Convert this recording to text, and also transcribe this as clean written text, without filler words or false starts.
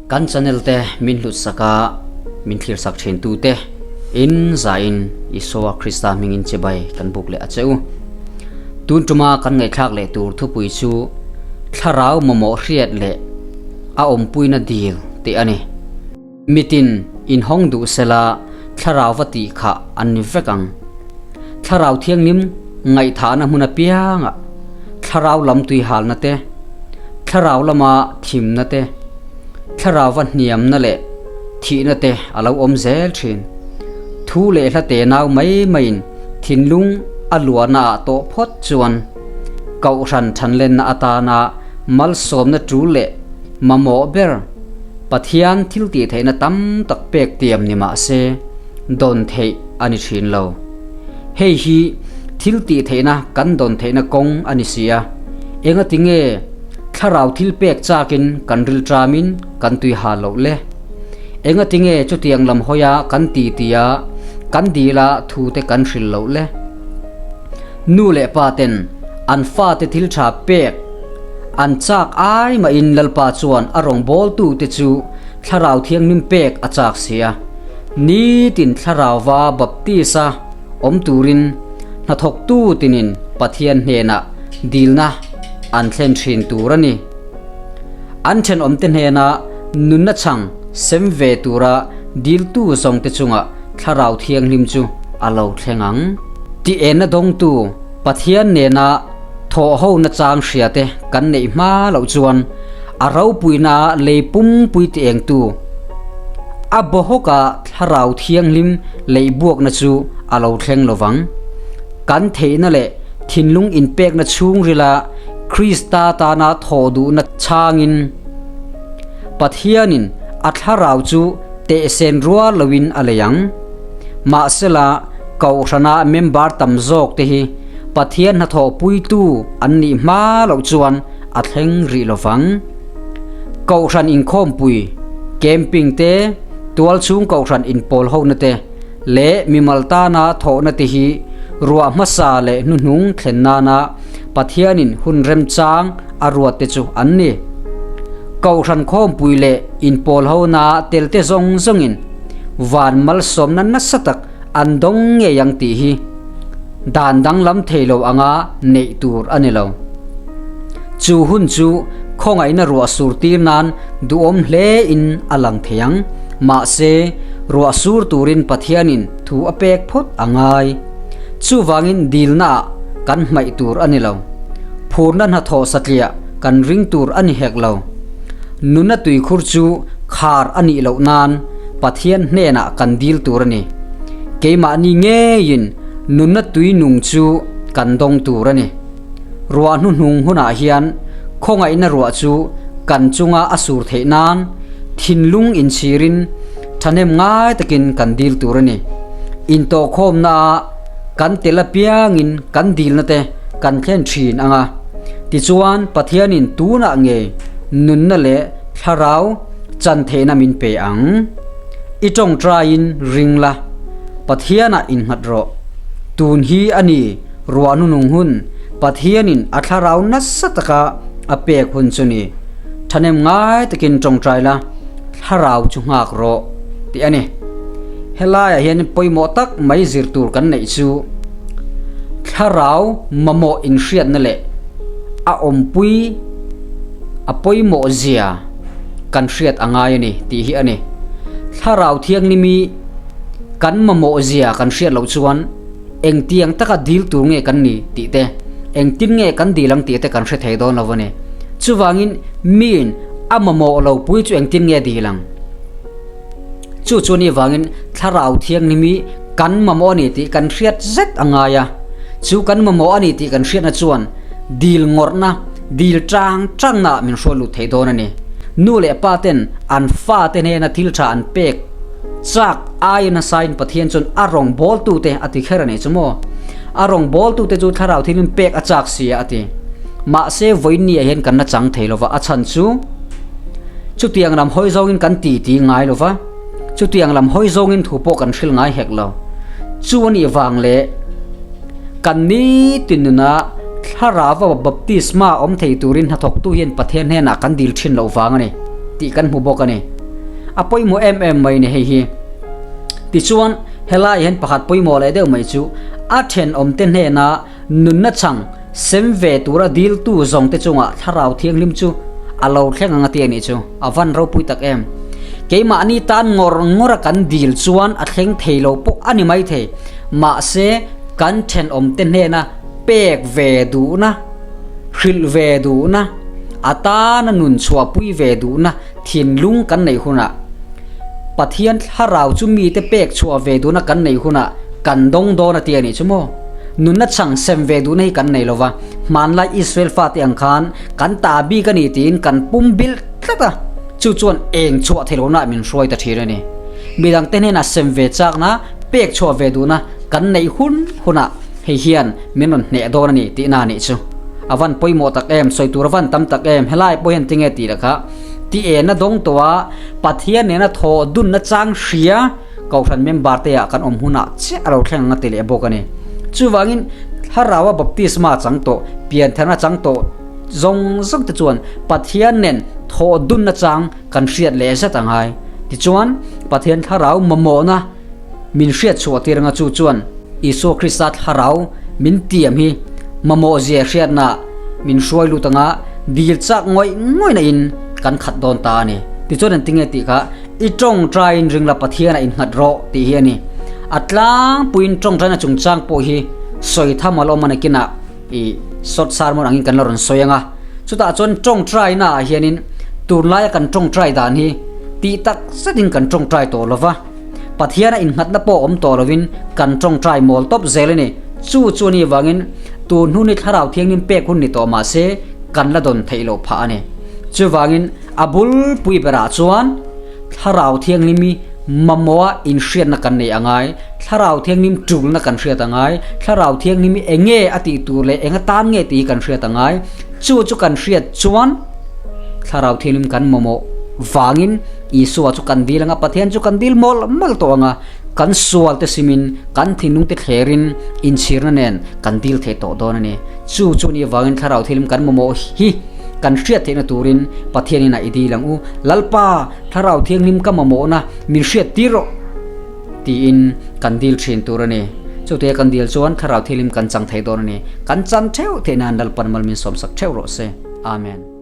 Kan channel te min hlut sak a, min thlir sak thin tu te in zain Isua Krista hmingin chibai kan buk leh a che u. Tun tuma kan ngaihthlak leh tur thupui chu Thlarau mamawh hriat leh a awmpuina dil tih a ni. Mitin inhawng duh sela thlarau va tih kha an ni vek ang. Thlarau thianghlim ngaihthahna hmun apiangah thlarau lam tuihalna te, thlarau lama thimna te, thlarau va hniamna leh thihna te a lo awm zel thin. Thu leh hla te nau mai maiin thinlung a luahna ah tawh phawt chuan Kohhran thanlenna atana malsawmna tul leh mamawh ber Pathian thil tih theihna tam tak pek tiam ni mah se dawn theih a ni thin lo. Hei hi thil tih theihna kan dawn theihna kawng a ni si a, engati nge thlarau thil pek chakin kan rilṭamin kan tui hal loh le? Engati nge chutiang lam hawia kan ti tia kan dila thu te kan hrilh loh le? Nu leh pa ten an fate thil tha pek an chak ai mahin Lalpa chuan a rawngbawltu te chu Thlarau Thianghlim pek a chak si a. Nitin Thlarauva baptisa awm turin hnathawktu tinin Pathian hnenah dilna an thlen thin tur a ni. An thenawmte hnena nunna chhang sem ve tura diltu zawngte chungah Thlarau Thianghlim chu a lo thleng ang. Tih enna dawngtu Pathian nena thawhhona chang hriate kan neih hma loh chuan a ropuina lei pumpui ti engtu a bawhawka Thlarau Thianghlim leihbuakna chu a lo thleng lovang. Kan theihna leh thinlung inpekna chhungrila Krista tana thawh duhna changin Pathianin a Thlarau chu tehsen rual loin a lei ang. Mahsela, Kohhrana member tam zawk te hi Pathian hnathawh puitu an nih hma loh chuan a thleng rih lo vang. Kohhran inkhawmpui, camping te, tualchhung kohhran inpawl hona te leh mimal tana thawhna te hi ruah hmasa leh hnuhnung thlen nana Pathianin hun remchang a ruat te chu an ni. Kohhran khawmpui leh inpawl hona tel te zawng zawngin van malsawmna nasa tak an dawng ngei ang tih hi dan danglam thei lo anga neih tur a ni lo. Chu hun chu khawngaihna ruah sur tir nan duhawm hle in a lang thei ang. Mahse, ruah sur turin Pathianin thu a pek phawt a ngai. Chuvangin dilna ah kan hmaih tur a ni lo. Phurna hnathawh satliah kan ring tur a ni hek lo. Nuna tuikhur chu khar a nih loh nan Pathian hnenah kan dil tur a ni. Keimahni ngeiin nunna tui nung chu kan dawng tur a ni. Ruah hnuhnung hunah hian khawngaihna ruah chu kan chunga a sur theih nan thinlung inchhirin thahnem ngai takin kan dil tur a ni. Intawhkhawmnaah kan tel apiangin kan dilna te kan thlen thin ang a. Tichuan Pathianin tunah nge nunna leh thlarau chan theihna min pe ang. I tawngtaiin ring la, Pathianah innghat rawh. Tun hi a ni ruah nunung hun Pathianin a thlarau nasa taka a pek hun chu ni. Thahnem ngai takin tawngtai la, thlarau chu nghak rawh tih a ni. Helaiah hian pawimawh tak mai zir tur kan neih chu thlarau mamawh inhriatna leh a awmpui a pawimawh zia kan hriat a ngai a ni tih hi a ni. Thlarau thianglimi kan mamawh zia kan hriat loh chuan engtiang taka dil tur nge kan ni tih te, engtin nge kan dil ang tih te kan hre thei dawn lo a ni. Chuvangin miin a mamawh lo pui chu engtin nge dil ang? Chu chu ni vangin Thlarau Thianghlim hi kan mamawh a ni tih kan hriat zet a ngai a. Chu kan mamawh a ni tih kan hriatna chuan dil ngawrhna, dil tang tangna min hruai lut thei dawn a ni. Nu leh pa ten an fate hnena thil tha an pek chak aia nasain Pathian chuan a rawngbawltute a ti kher a ni chu maw? A rawngbawltute chu Thlarau Thianghlim pek a chak sia a ti. Mahse vawiinniah hian kan la chang thei lova a chhan chu. Chutiang lam hawi zawngin kan ti ti ngai lo va, chutiang lam hawi zawngin thu pawh kan hrilh ngai hek lo. Chu a nih vang leh kan nitin nuna thlarauva baptisma awm thei turin hnathawktu hian Pathian hnenah kan dil thin loh vang a ni tih kan hmu bawk a ni. A pawimawh em em mai ni hei hi. Tichuan, helai hian pakhat pawimawh leh deuh mai chu a thenawmte hnena nunna chang sem ve tura diltu zawngte chungah Thlarau Thianghlim chu a lo thleng ang a ti a nih chu. A van ropui tak em. Keimahni tan ngawr ngawra kan dil chuan a thleng thei lo pawh a ni maithei. Mahse, kan thenawmte hnena pek ve duhna, hrilh ve duhna, a tana nun chhuahpui ve duhna thinlung kan neih hunah, Pathian thlarau chu mite pek chhuah ve duhna kan neih hunah kan dawng dawn a ti a nih chu maw? Nunna chhang sem ve duhna hi kan nei lo va, hmanlai Israel fate ang khan kan ta bik a ni tiin kan pum bilh tlat a, chu chuan eng chhuah thei lohna min hruai ta thin a ni. Midangte hnenah sem ve chakna, pek chhuah ve duhna kan neih hun hunah hei hian min rawn hneh dawn a ni tihna a nih chu. A van pawimawh tak em, sawi tur a van tam tak em, helai pawh hian tinge tih lah kha ti ena dawng tawh a, Pathian nena thaw dunna chang hria Kohhran member te ah kan awm hunah chiah a lo thleng ang a ti leh bawk a ni. Chuvangin Thlarau a baptisma chang tawh, piantharna chang tawh zawng zawng te chuan Pathian nen thaw dunna chang kan hriat leh zet a ngai. Tichuan Pathian Thlarau mamawhna Min hriat chhuah tir anga chu chuan Isua Krista thlarau min tiam hi mamawh zia hriatna min hruai lut anga dil chak ngawih ngawih na in kan khat dawn ta a ni. Tichuan engtin nge tih kha i tawngtaiin ringla Pathianah innghat rawh tih hi a ni. A tlangpuiin tawngtaina chungchang pawh hi sawi tham alawm a nakinah i short sermon angin kan la rawn sawi anga chutah chuan tawngtaina ah hianin tunlaia kan tawngtai dan hi tih tak zetin kan tawngtai tawh lova. Pathiana innghatna pawh awm tawh lovin kan tawngtai mawl tawp zel a ni. Chu chu a nih vangin tun hun hi Thlarau Thianghlim pek hun ni tawh mah se kan la dawn theih loh phah a ni. Chuvangin a bulpui berah chuan Thlarau Thianghlim hi mamawha inhriatna kan nei a ngai, Thlarau Thianghlim tulna kan hriat a ngai, Thlarau Thianghlim hi eng nge a tih tur leh eng atan nge tih hi kan hriat a ngai. Chu chu kan hriat chuan Thlarau Thianghlim kan mamawh vangin Isua chu kan dil anga, Pathian chu kan dil mawlh mawlh tawh anga, kan sual te simin, kan thinlung te thlerin inchhirna nen kan dil thei tawh dawn a ni. Chu chu ni avangin Thlarau Thianghlim kan mamawh hi kan hriat theihna turin Pathianin a i dil ang u. Lalpa, Thlarau Thianghlim ka mamawhna min hriat tir rawh tiin kan dil thin tur a ni. Chutiang kan dil chuan Thlarau Thianghlim kan chang thei dawn a ni. Kan chan theuh theih nan Lalpan mal min sawmsak theuh rawh se. Amen.